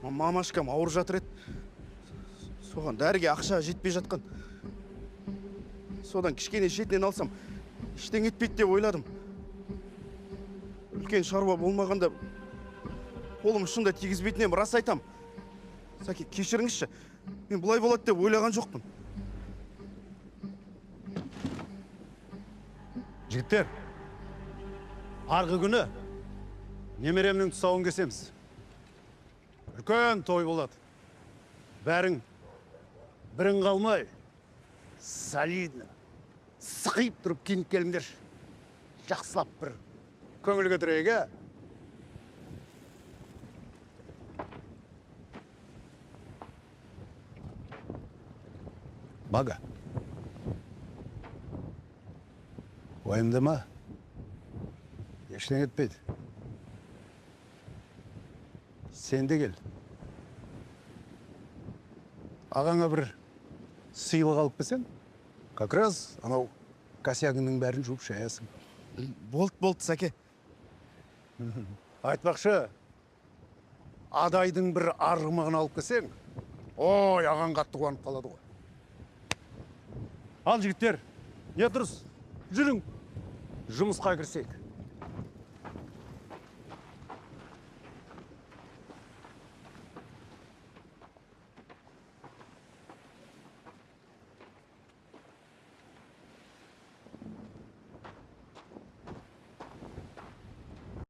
Мамашкам ауырып жатыр еді. Соған дәріге ақша жетпей жатқан. Содан кішкене шетінен алсам, ештеңе етпейді деп ойладым. Үлкен шаруа болмағанда қолым ұшында тигізбейтін едім, рас айтам. Сәке, кешіріңізші. Мен бұлай болады деп ойлаған жоқпын. Жігіттер, арғы күні немеремнің тұсауын кесеміз. Үлкен той болады. Бәрің бірің қалмай, солидно, сықиып тұрып киініп келіңдер. Жақсылап бір көңіл көтерейік, ә? Бага. Уайымдама. Ештеңе етпейді. Сен де кел. Ағаңа бір сыйлық алып келсең, как раз анау косягыңның бәрін жуып шаясың. Болды, болды, Сәке. Айтпақшы, адайдың бір арғымағын алып келсең, ой, ағаң қатты қуанып қалады ғой. Ал жігіттер, не тұрыс? Жүрің, жұмысқа кірсек.